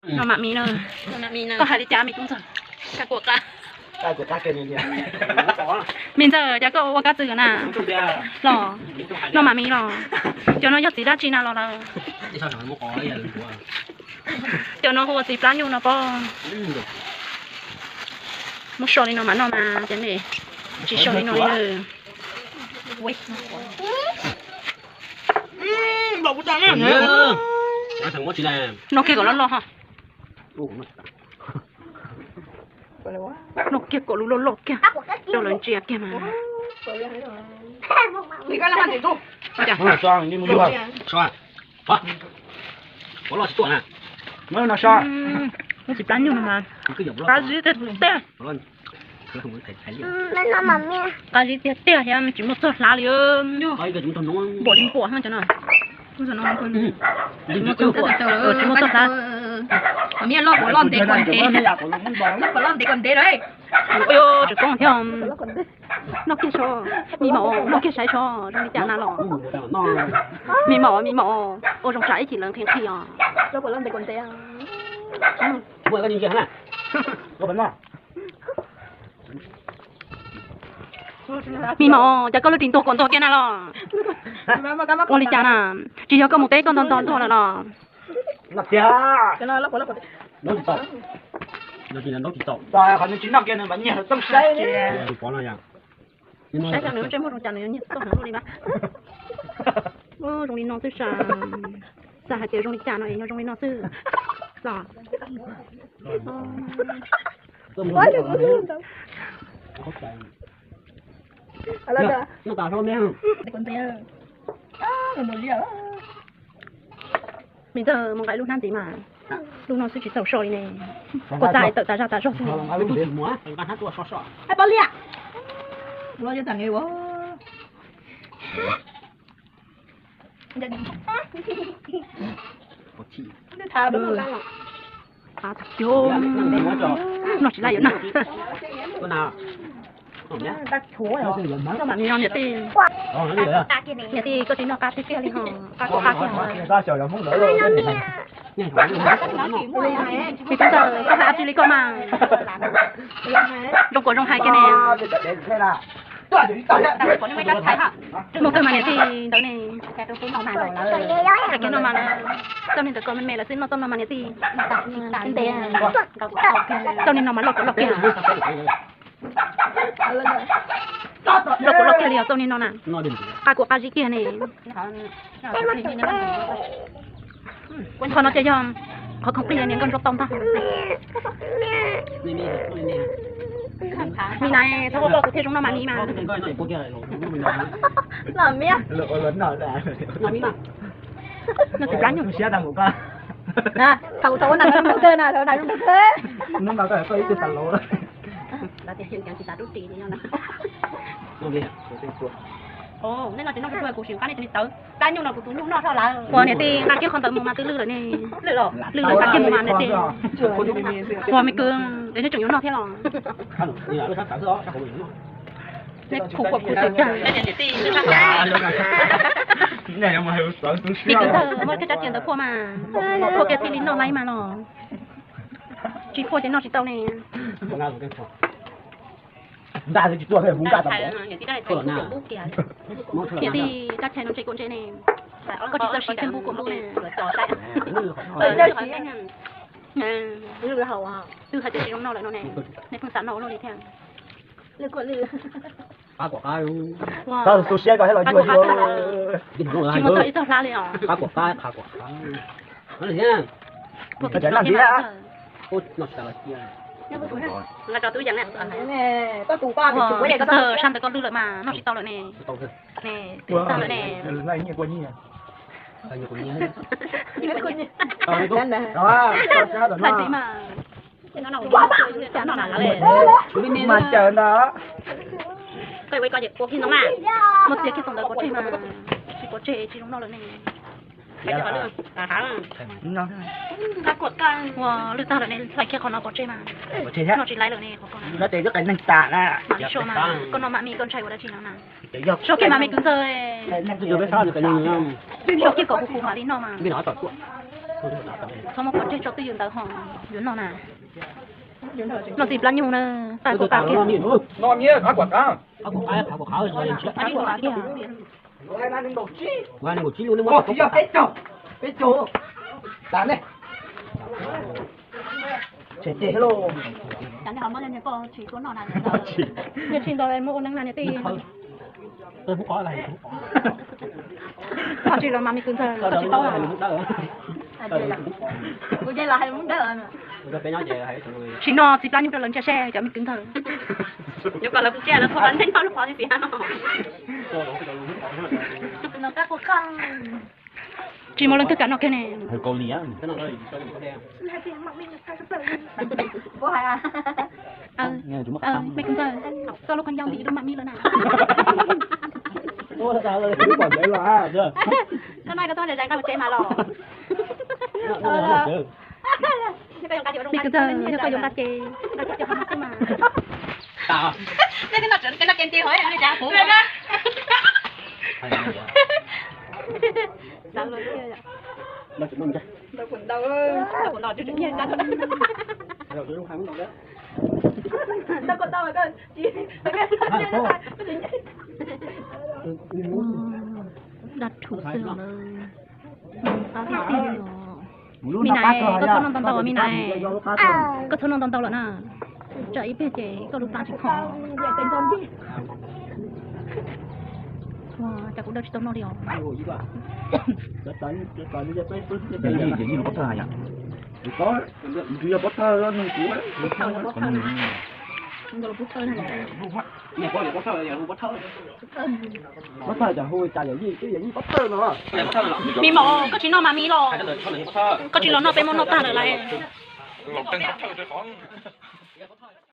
No mam mi na. Koj hais li cas me tub ntxawg? Me ntxawg, cas koj ua kab txwm na? Los, no mam mi los. Cov no yog txiv dab tsi na los lawm? Cov no hu ua txiv plab nyuj no pob. Muab so li no mas noj mas, cov ne tsis so li no li. No kiag kom loj loj ho. No kiag kom lub loj loj kiag rau lawv ntsia kiag mas. Tsis plab nyuj no mas, qab zib tiag tiag. Qab zib tiag tiag thiab tsis muaj txoj hlab li. Npaum li npaum cov no. Tsis muaj txoj hlab. Loj puas loj ntev kom ntev, loj puas loj ntev kom ntev lawm. Tsis koob thiab. Noj kiag so, me maum, noj kiag saib so zoo li cas na los. Me maum, me maum, ua zoo tsam ib chim lawv nqhis nqhis os. Me maum, cas koj lub ris ntuag kom ntuag kiag na los? Ua li cas na? Tsis yog koj mus teb koj nto nto ntuag lawm los? Saib nws ntsej muag zoo cas nws nyiag txoj heev li na. Zoo li no xwb sas. Xav hais tias zoo li cas no es yog zoo li no xwb los. Me ntxawg mus nqa lub hnab ntxiv mas, lub no xwb tsis txaus so li ne. Ua txaj tawm tas zaj tas zog xwb. Noj tsis laj yuav na. Niam tij, niam tij koj tsis noj qab tiag tiag li ho, qab kuv qab kiag. Niam tij ntxawm, koj hais dab tsi li koj mas zoo kuam zoo hais kiag ne. Muaj kawg mas niam tij ntawd ne. Hais kiag no mas, txoj niag ntawd kom me me lawm xwb, noj txoj no mas niam tij. Txoj niag no mas loj kuam loj kiag. Loj kuam loj kiag li os txoj niag no na. Qab kuam qab zib kiag ne. Qhov no ces yog qhov khoom plig niam nkauj ntsuab tau ntag. Me na, txhob quaj quaj, kuv thiaj zoo noj mas ni mas. Noj tsis plab nyuj. Thaum tau ua nag zoo kawg na, thaum nag zoo kawg. Nej noj tsis noj kuv sim nqa nej tus me tawv plab nyuj no kuv tus nyuj noj tso lawm. Ua niam tij nqa kiag qhov ntawd mus mas twb lwj lawm ne. Lwj lawm, nqa kiag mus mas niam tij. Ua me kwv, es nej tseem yuav noj thiab los? Nej phuam kuam phuam xwm tag. Tij kwv ntxawg, muab kiag rab riam ntawd phuaj mas, phuaj kiag thiaj li noj laib mas los. Tsis phuaj ces noj tsis tau ne. Niam tij, kab tshais no ntse kuam ntse ne. Koj tsis txawj siv thiab npub kuam npub ne. Twb hais tias tsis zoo noj lawm no ne, nej pheej xav noj ua luaj li thiab. Tsis muaj txog ib txoj hlab li os. Txog sab ntawd koj lwj lawm mas noj tsis tau lawm ne. Ne, tag lawm ne. Hais tias mas, mas caws ntag. Muab txiav kiag txog ntawd pov tseg mas, tsis pov tseg tsis zoo noj lawm ne. Ua lwj tag lawm ne, hlais kiag qhov no pov tseg mas, noj tsis laib lawm ne qhov ko. Mam li so mas, koj noj mam mi koj ntshai ua dab tsi no na. So kiag mas me kwv ntxawg, so kiag kom kuv kuv mam li noj mas. Txhob muab pov tseg tso twj ywm ntawd ho yuav noj na. Noj txiv plab nyuj na, tag kuv qab kiag. Niam tsis ntaus muab ua neeb na niam tij. Koj tsis los mas me kwv ntxawg koj tsis paub. Tsis noj txiv plab nyuj rau lawv ntsia seb cov me kwv ntxawg. Yuav kom lawv ntsia lawv qhov ntseeg tau lub qhov txiv no. Tsis muaj leej twg kam noj kiag ne. Me kwv ntxawg, koj lub qhov ncauj ntim lub mam mi lawm na. Koj noj koj tuaj zais nqa mus tsev mas los. Me kwv ntxawg, yog koj yuav nqa ces nqa cov qhov no xwb mas. Dab rhuv xwb os. Me nais, koj txhob noj ntau ntau, me nais, koj txhob noj ntau ntau lawm na. Tsam ib pliag ces koj lub plab tsis khov. Ua cas kuv dawb tsis tau noj li os. Me mos, koj tsis noj mas me los? Koj tsis los noj peb muab noj tag lawm lauj.